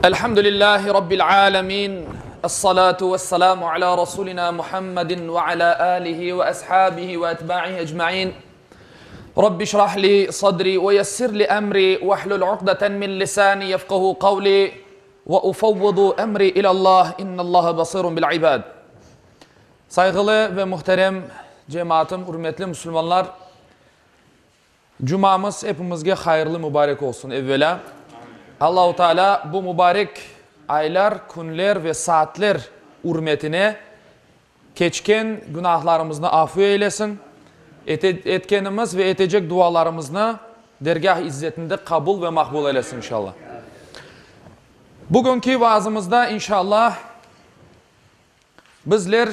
Elhamdülillahi Rabbil alemin. Essalatu vesselamu ala Rasulina Muhammedin ve ala alihi ve ashabihi ve etba'ihi ecmain. Rabbi şrah li sadri ve yessir li emri ve hlul uqdeten min lisani yefkahu kavli ve ufevvidu emri ilallah innallaha basirun bil ibad. Sayğılı ve muhterem cemaatım, ürmetli musulmanlar, Cumamız epimizge hayırlı mübarek olsun evvelâ. Allahu Teala bu mübarek aylar, künler ve saatler ürmetine keçken günahlarımıznı afu eylesin, etkenimiz ve etecek dualarımıznı dergâh izzetinde qabul ve maqbul eylesin inşallah. Bugünki vaazımızda inşallah bizler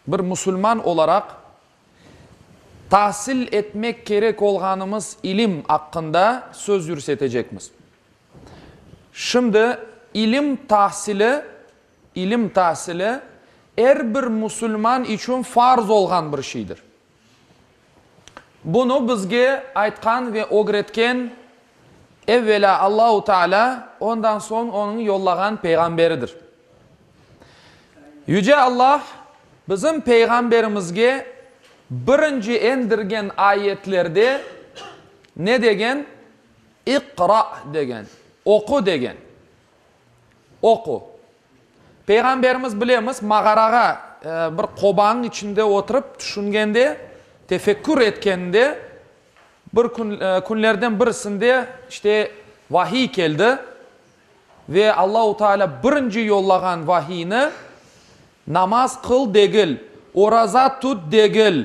bir musulman olaraq Tasil etmek kerek olğanımız ilim aqqında söz yürsetecekmiz. Şimdi ilim tahsili, ilim tahsili er bir musulman içün farz olğan bir şeydir. Bunı bizge aytqan ve ögretken evvelâ Allahu Teala, ondan soñ Onıñ yollağan Peyğamberidir. Yüce Allah bizim Peyğamberimizge birinci endirgen ayetlerde ne degen? İqra degen, oqu degen. Oqu. Peyğamberimiz bilemiz, mağarağa, bir qobanıñ içinde oturıp tüşüngende, tefekkür etkende, bir kün, künlerden birisinde işte vahiy keldi. Ve Allahu Teala birinci yollağan vahiyni, namaz qıl degil, oraza tut degil,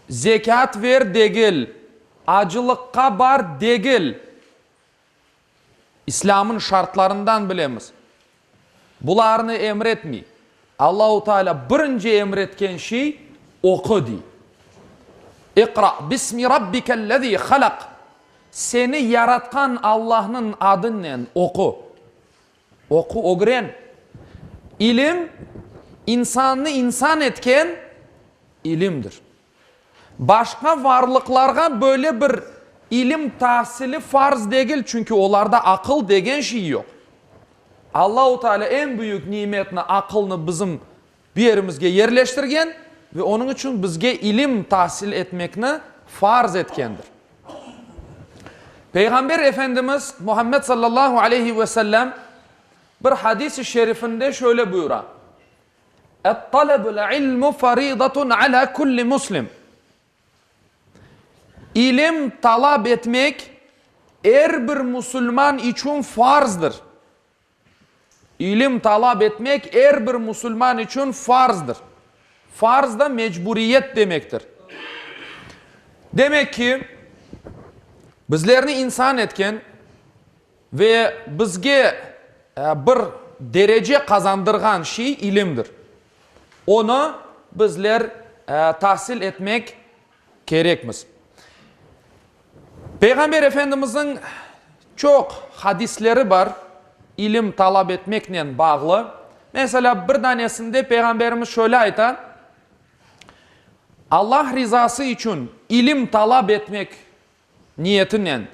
zekât ver degil, acılıqqa bar degil, İslâmın şartlarından bilemiz, bularnı emir etmey. Allahu Teala birinci emir etken şey, oqu dey. İqra bismi rabbikellezî halak. Seni yaratqan Allahnıñ adınen oqu. Oqu, ögren. İlim, insannı insan etken ilimdir. Başqa varlıqlarğa böyle bir ilim tahsili farz degil, çünki olarda aqıl degen şey yoq. Allahu Teala eñ büyük nimetni, aqılnı bizim Bir yerimizge yerleştirgen ve onıñ içün bizge ilim tahsil etmekni farz etkendir. Peyğamber Efendimiz Muhammed sallallahu aleyhi ve sellem bir hadis-i şerifinde şöyle buyura, Et-talebul ilmu faridatun ala kulli muslim. İlim talap etmek er bir musulman içün farzdır. İlim talap etmek er bir musulman içün farzdır. Farz da mecburiyet demektir. Demek ki, bizlerni insan etken ve bizge bir derece qazandırğan şey ilimdir. Onı bizler tahsil etmek kerekmiz. Peyğamber Efendimizniñ çoq hadisleri bar, ilim talap etmeknen bağlı. Meselâ, bir danesinde Peyğamberimiz şöyle ayta, Allah rizası içün ilim talap etmek niyetinen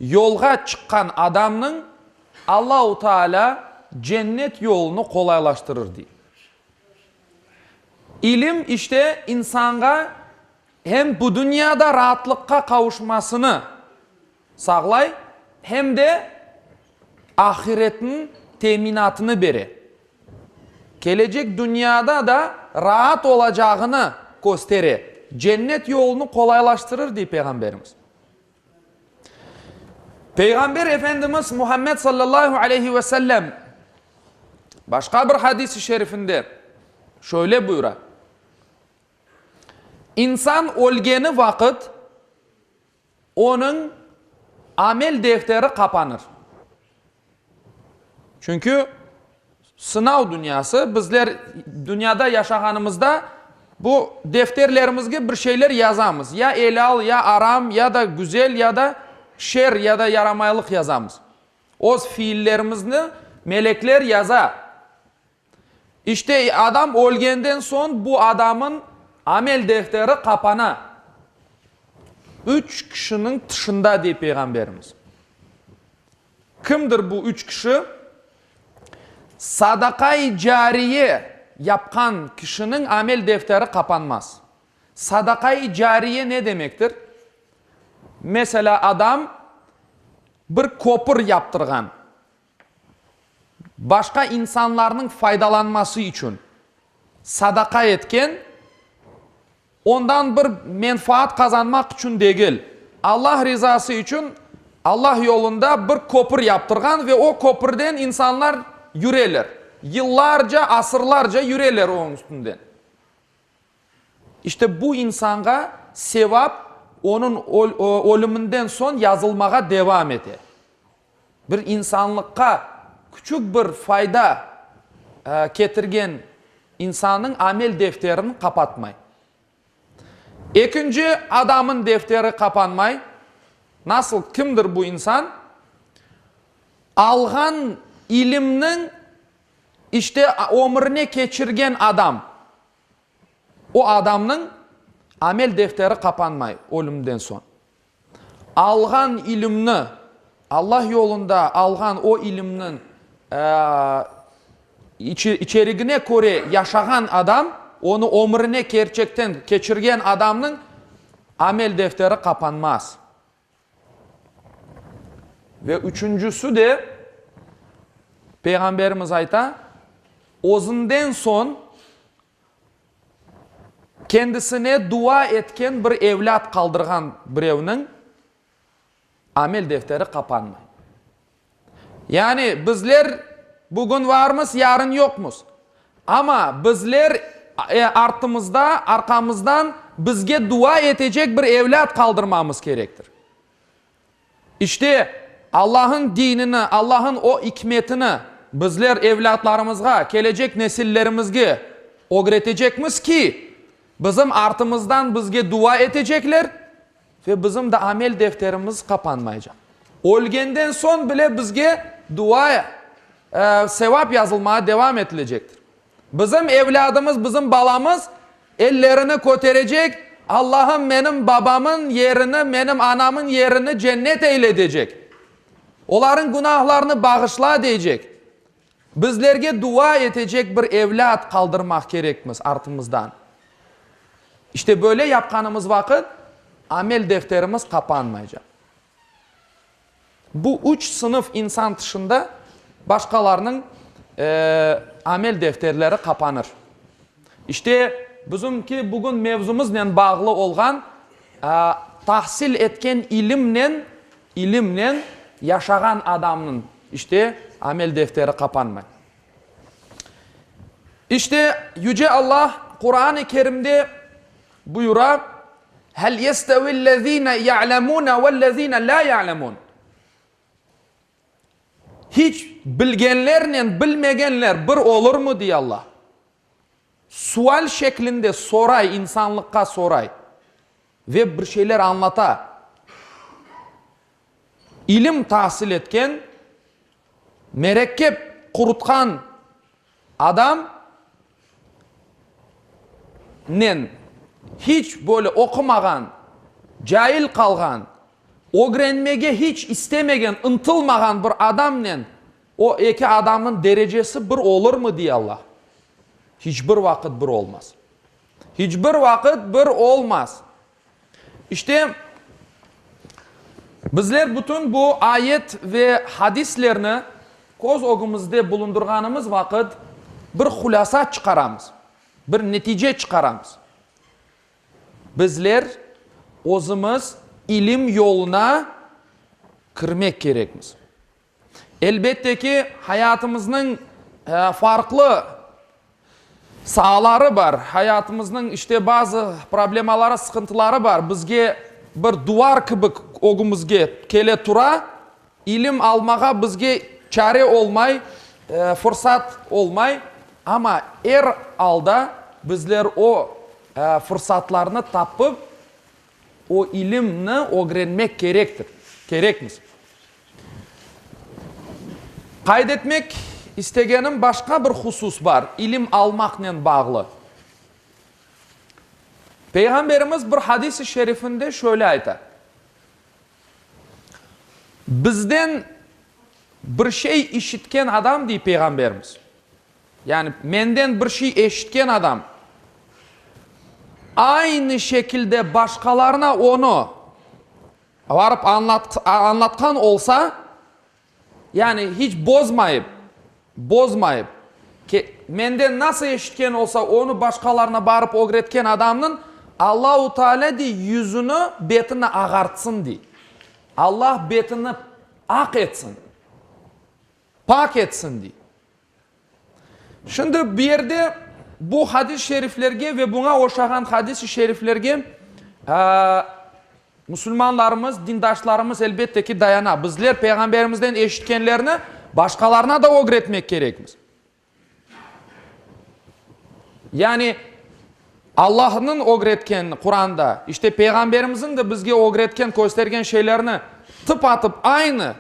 yolğa çıqqan adamnıñ Allahu Teala cennet yolunı qolaylaştırır, dey. İlim, işte, insanğa hem bu dünyada raatlıqqa qavuşmasını sağlay, hem de ahiretniñ teminatını bere. Kelecek dünyada da raat olacağını köstere, cennet yolunı qolaylaştırır, dey Peyğamberimiz. Peyğamber Efendimiz Muhammed sallallahu aleyhi ve sellem başqa bir hadis-i şerifinde şöyle buyura, İnsan ölgeni vaqıt onıñ amel defteri qapanır. Çünki sınav dünyası, bizler dünyada yaşağanımızda bu defterlerimizge bir şeyler yazamız. Ya elâl, ya aram, ya da güzel, ya da şer, ya da yaramaylıq yazamız. Öz fiillerimizni melekler yaza. İşte, adam ölgenden soñ bu adamın amel defteri qapana. Üç kişiniñ tışında, dey Peyğamberimiz. Kimdir bu üç kişi? Sadaqa-i cariye yapqan kişiniñ amel defteri qapanmaz. Sadaqa-i cariye ne demektir? Meselâ, adam bir köpür yaptırğan, başqa insanlarnıñ faydalanması içün sadaqa etken, Ondan bir menfaat qazanmaq içün degil, Allah rizası içün Allah yolunda bir köpür yaptırğan ve o köpürden insanlar yüreler. Yıllarca, asırlarca yüreler onıñ üstünden. İşte bu insanğa sevap onıñ ölüminden soñ yazılmağa devam ete. Bir insanlıqqa küçük bir fayda ketirgen insannıñ amel defterini qapatmay. Ekinci adamın defteri qapanmay. Nasıl, kimdir bu insan? Alğan ilimniñ işte ömrüne keçirgen adam. O adamnıñ amel defteri qapanmay ölümden soñ. Alğan ilimni, Allah yolunda alğan o ilimniñ içerigine köre yaşağan adam, onı ömrüne kerçekten keçirgen adamnıñ amel defteri qapanmaz. Ve üçüncüsü de, Peyğamberimiz ayta, özünden soñ Kendisine dua etken bir evlât qaldırğan birevniñ amel defteri qapanmay. Yani bizler bugün varmız, yarın yoqmız. Amma bizler artımızda, arqamızdan bizge dua etecek bir evlât qaldırmamız kerektir. İşte, Allah'ın dinini, Allah'ın o ikmetini bizler evlâtlarımızğa, kelecek nesillerimizge ögretecekmiz ki, bizim artımızdan bizge dua etecekler ve bizim de amel defterimiz qapanmaycaq. Ölgenden soñ bile bizge dua, sevap yazılmağa devam etilecektir. Bizim evlâdımız, bizim balamız ellerini köterecek, Allahım, menim babamın yerini, menim anamın yerini cennet eyle, deycek. Olarıñ günahlarını bağışla, deycek. Bizlerge dua etecek bir evlât qaldırmaq kerekmiz artımızdan. İşte böyle yapqanımız vaqıt amel defterimiz qapanmaycaq. Bu üç sınıf insan tışında başqalarınıñ amel defterleri qapanır. İşte, bizimki bugün mevzumıznen bağlı olğan tahsil etken ilimnen, ilimnen yaşağan adamnıñ, işte, amel defteri qapanmay. İşte, Yüce Allah Quran-ı Kerimde buyura, Hel yestevillezine ya'lemune vellezine la ya'lemun. Hiç bilgenlernen bilmegenler bir olurmı, dey Allah. Sual şeklinde soray, insanlıqqa soray ve bir şeyler añlata. İlim tahsil etken, merekkep qurutqan adam nen hiç böyle oqumağan, cail qalğan, ögrenmege hiç istemegen, ıntılmağan bir adamnen o eki adamnıñ derecesi bir olurmı, dey Allah. Hiç bir vaqıt bir olmaz. Hiç bir vaqıt bir olmaz. İşte, bizler bütün bu ayet ve hadislerni köz ögümizde bulundırğanımız vaqıt bir hulâsa çıqaramız, bir netice çıqaramız. Bizler özümiz ilim yoluna kirmek kerekmiz. Elbette ki, hayatımıznıñ farqlı saaları bar, hayatımıznıñ işte bazı problemaları, sıqıntıları bar, bizge bir duvar kibi ögümizge kele tura, ilim almağa bizge çare olmay, fırsat olmay, amma er alda bizler o fırsatlarnı tapıp, o ilimni ögrenmek kerektir, kerekmiz. Qayd etmek istegenim başqa bir husus bar, ilim almaqnen bağlı. Peyğamberimiz bir hadis-i şerifinde şöyle ayta, Bizden. Bir şey işitken adam, dey Peyğamberimiz, yani menden bir şey eşitken adam, aynı şekilde başqalarına onı barıp añlatqan olsa, yani hiç bozmayıp, bozmayıp, menden nasıl eşitken olsa, onı başqalarına barıp ögretken adamnıñ Allahu Teala, dey, yüzüni, betini ağartsın, dey. Allah betini aq etsin, pak etsin, dey. Şimdi bu yerde bu hadis-i şeriflerge ve buña oşağan hadis-i şeriflerge musulmanlarımız, dindaşlarımız elbette ki dayana. Bizler Peyğamberimizden eşitkenlerni başqalarına da ögretmek kerekmiz. Yani Allahnıñ ögretkenini Quranda, işte Peyğamberimizniñ de bizge ögretken, köstergen şeylerini tıpatıp aynı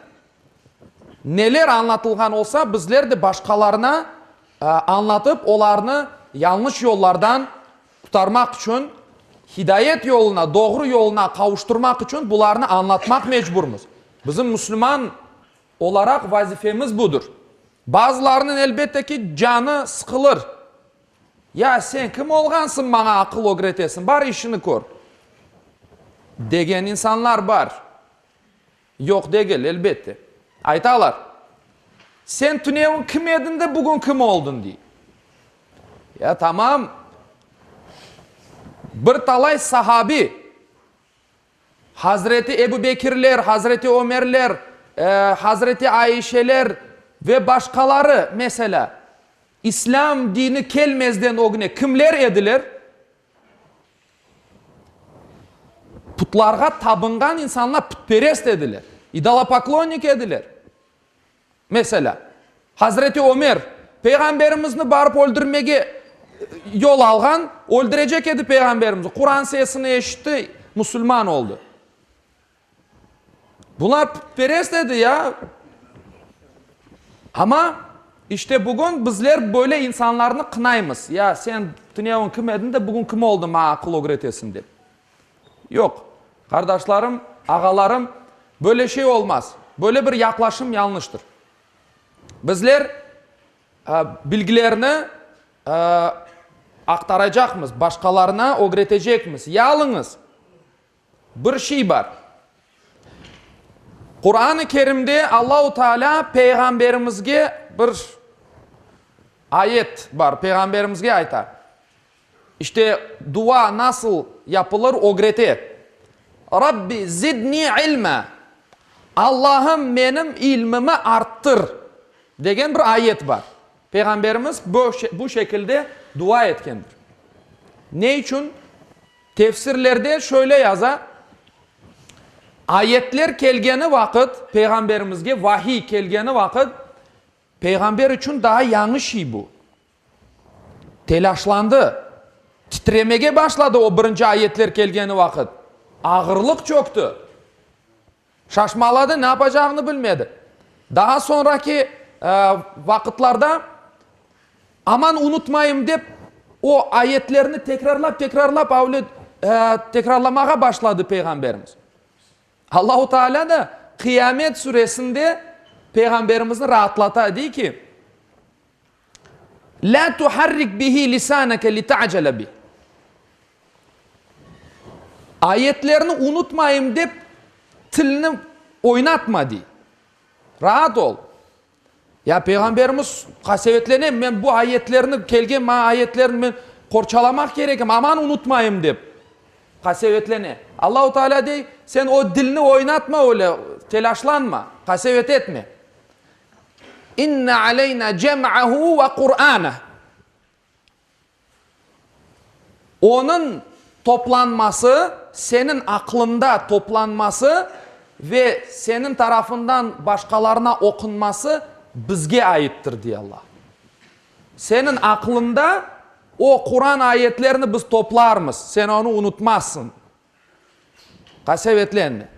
neler añlatılğan olsa, bizler de başqalarına añlatıp, olarnı yañlış yollardan qurtarmaq içün, hidayet yoluna, doğru yoluna qavuştırmaq içün bularnı añlatmaq mecburmız. Bizim musulman olaraq vazifemiz budır. Bazılarınıñ, elbette ki, canı sıqılır. Ya sen kim olğansıñ maña aqıl ögretesiñ, bar işini kör, degen insanlar bar. Yoq degil, elbette. Aytalar, Sen tünevin kim ediñ de bugün kim oldıñ, dey. Ya tamam, bir talay sahabi, Hazreti Ebu Bekirler, Hazreti Ömerler, Hazreti Aişeler ve başqaları, meselâ, İslâm dini kelmezden ögüne kimler ediler? Putlarğa tabınğan insanlar, putperest ediler, idolopoklonnik ediler. Meselâ, Hazreti Ömer, Peyğamberimizni barıp öldürmege yol alğan, öldürecek edi Peyğamberimizni, Quran sesini eşitti, musulman oldı. Bular putperest edi ya. Amma işte bugün bizler böyle insanlarnı qınaymız. Ya sen tünevin kim ediñ de bugün kim oldıñ maña aqıl ögretesiñ dep. Yoq, qardaşlarım, ağalarım, böyle şey olmaz. Böyle bir yaqlaşım yañlıştır. Bizler bilgilerni aqtaracaqmız, başqalarına ögretecekmiz. Yalıñız bir şey bar. Quran-ı Kerimde Allahu Teala Peyğamberimizge bir ayet bar, Peyğamberimizge ayta. İşte, dua nasıl yapılır ögrete. Rabbi zidni ilma, Allahım menim ilmimi arttır, degen bir ayet bar. Peyğamberimiz bu şekilde dua etkendir. Ne içün? Tefsirlerde şöyle yaza, Ayetler kelgeni vaqıt, Peyğamberimizge vahiy kelgeni vaqıt, Peyğamber içün daa yañı şey bu. Telâşlandı, titremege başladı o birinci ayetler kelgeni vaqıt. Ağırlıq çökti. Şaşmaladı, ne yapacağını bilmedi. Daha soñraki vaqıtlarda aman unutmayım dep, o ayetlerni tekrarlap-tekrarlap avle tekrarlamağa başladı Peyğamberimiz. Allahu Teala da Qıyamet suresinde Peyğamberimizni raatlata, dey ki, Lâ tuharrik bihi lisâneke lita'cele bih. Ayetlerni unutmayım dep, tilni oynatma, dey. Raat ol. Ya Peyğamberimiz qasevetlene, men bu ayetlerni, kelgen maña ayetlerni men qorçalamaq kerekim, aman unutmayım dep qasevetlene. Allahu Teala dey, sen o dilni oynatma öyle, telâşlanma, qasevet etme. İnne aleyna cem'ahu ve Qur'anah. Onıñ toplanması, seniñ aqlıñda toplanması ve seniñ tarafından başqalarına oqunması bizge aittir, dey Allah. Seniñ aqlıñda o Quran ayetlerini biz toplarmız, sen onı unutmazsıñ. Qasevetlenme.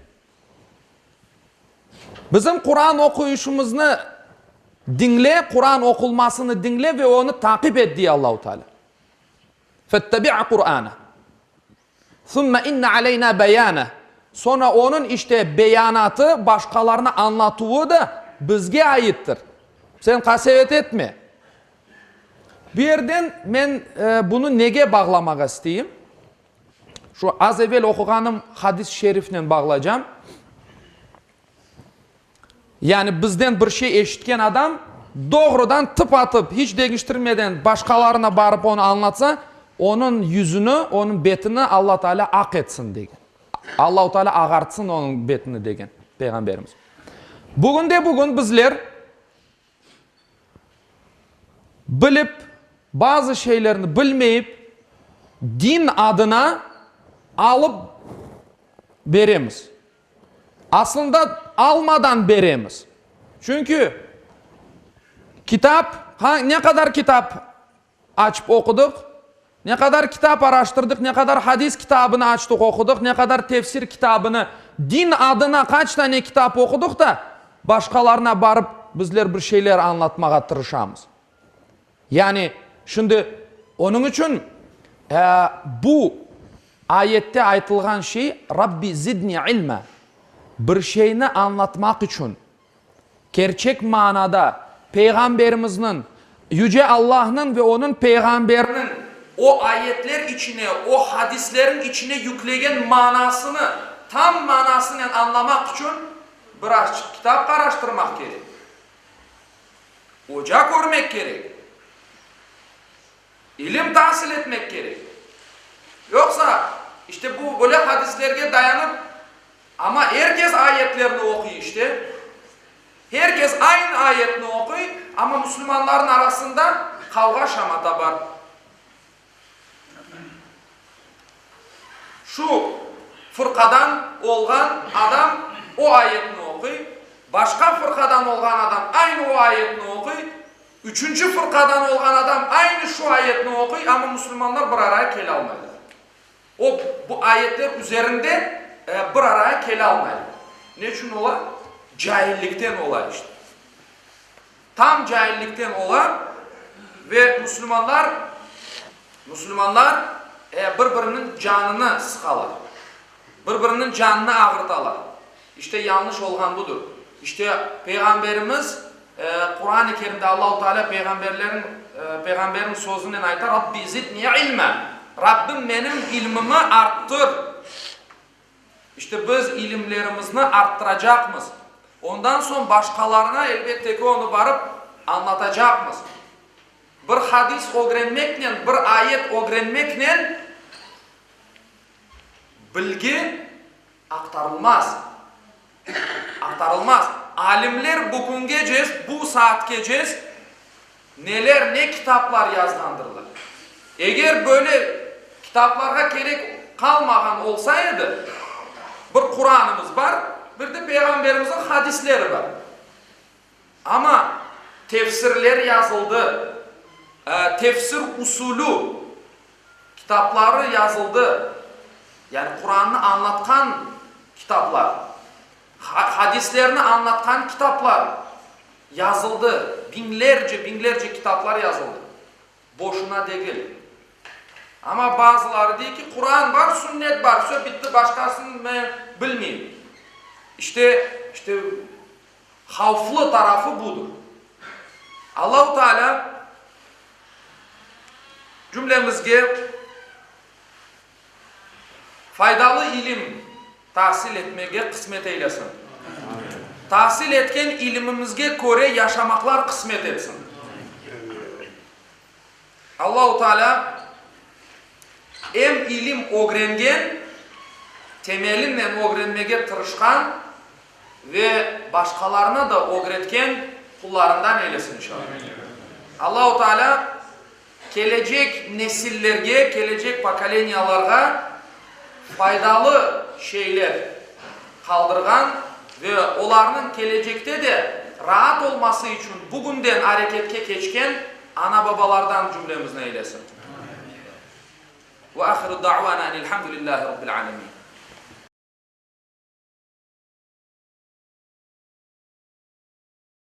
Bizim Quran oquyışımıznı diñle, Quran oqulmasını diñle ve onı taqip et, dey Allahu Teala. Fettebi' Qur'ane. Sümme inne aleyna beyane. Soñra onıñ işte beyanatı, başqalarına añlatuvı da. bizge aittir. Sen qasevet etme. Bu yerden men bunı nege bağlamağa isteyim? Şu az evel oquğanım hadis-i şerifnen bağlaycam. Yani bizden bir şey eşitken adam doğrudan tıp-atıp, hiç deñiştirmeden başqalarına barıp onı añlatsa, onıñ yüzüni, onıñ betini Alla Teala aq etsin degen. Allahu Teala ağartsın onıñ betini degen Peyğamberimiz. Bugünde-bugün bizler bilip, bazı şeylerni bilmeyip, din adına alıp beremiz. Aslında almadan beremiz. Çünki kitap, ne qadar kitap açıp oqudıq, ne qadar kitap araştırdıq, ne qadar hadis kitabını açtıq oqudıq, ne qadar tefsir kitabını, din adına qaç tane kitap oqudıq da, başqalarına barıp bizler bir şeyler añlatmağa tırışamız. Yani, şimdi, onıñ içün bu ayette aytılğan şey, Rabbi zidni ilma, bir şeyni añlatmaq içün, kerçek manada Peyğamberimizniñ, Yüce Allahnıñ ve Onıñ Peyğamberiniñ o ayetler içine, o hadislerin içine yüklegen manasını tam manasınen añlamaq içün birazçıq kitap qaraştırmaq kerek. Oca körmek kerek. İlim tahsil etmek kerek. Yoqsa, işte bu böyle hadislerge dayanıp, amma er kes ayetlerni oquy işte. Her kes aynı ayetni oquy, amma musulmanların arasında qavğa-şamata bar. Şu fırqadan olğan adam o ayetni oquy, başqa fırqadan olğan adam aynı o ayetni oquy, üçünci fırqadan olğan adam aynı şu ayetni oquy, amma musulmanlar bir araya kelalmaylar. O, bu ayetler üzerinde bir araya kelalmaylar. Neçün ola? Caillikten ola işte. Tam caillikten ola ve musulmanlar, musulmanlar bir-biriniñ canını sıqalar, bir-biriniñ canını ağırtalar. İşte, yañlış olğan budır. İşte, Peyğamberimiz, Quran-ı Kerimde Allahu Teala peyğamberlerin, peyğamberniñ sözünen ayta, Rabbi zidni ilma, Rabbim menim ilmimi arttır. İşte biz ilimlerimizni arttıracaqmız. Ondan soñ başqalarına, elbette ki, onı barıp añlatacaqmız. Bir hadis ögrenmeknen, bir ayet ögrenmeknen bilgi aqtarılmaz. Aqtarılmaz. Alimler bu küngece, bu saatkece Neler, ne kitaplar yazğandırlar. Eger böyle kitaplarğa kerek qalmağan olsa edi, bir Quranımız bar, bir de Peyğamberimizniñ hadisleri bar. Amma tefsirler yazıldı, tefsir usulü kitapları yazıldı, yani Qurannı añlatqan kitaplar, hadislerni añlatqan kitaplar. Yazıldı, biñlerce, biñlerce kitaplar yazıldı. Boşuna degil. Amma bazıları dey ki, Quran bar, sünnet bar, vse, bitti, başqasını men bilmeyim. İşte, işte, havflı tarafı budır. Allahu Teala cümlemizge Faydalı ilim tahsil etmege qısmet eylesin. Tahsil etken ilimimizge köre yaşamaqlar qısmet etsin. Allahu Teala em ilim ögrengen, temelinen ögrenmege tırışqan ve başqalarına da ögretken qullarından eylesin inşallah. Allahu Teala Kelecek nesillerge, kelecek pokoleniyalarğa faydalı şeyler qaldırğan ve olarnıñ kelecekte de raat olması içün bugünden areketke keçken ana-babalardan cümlemizni eylesin. Ve ahiru da'vana enilhamdülillahi rabbil alemin.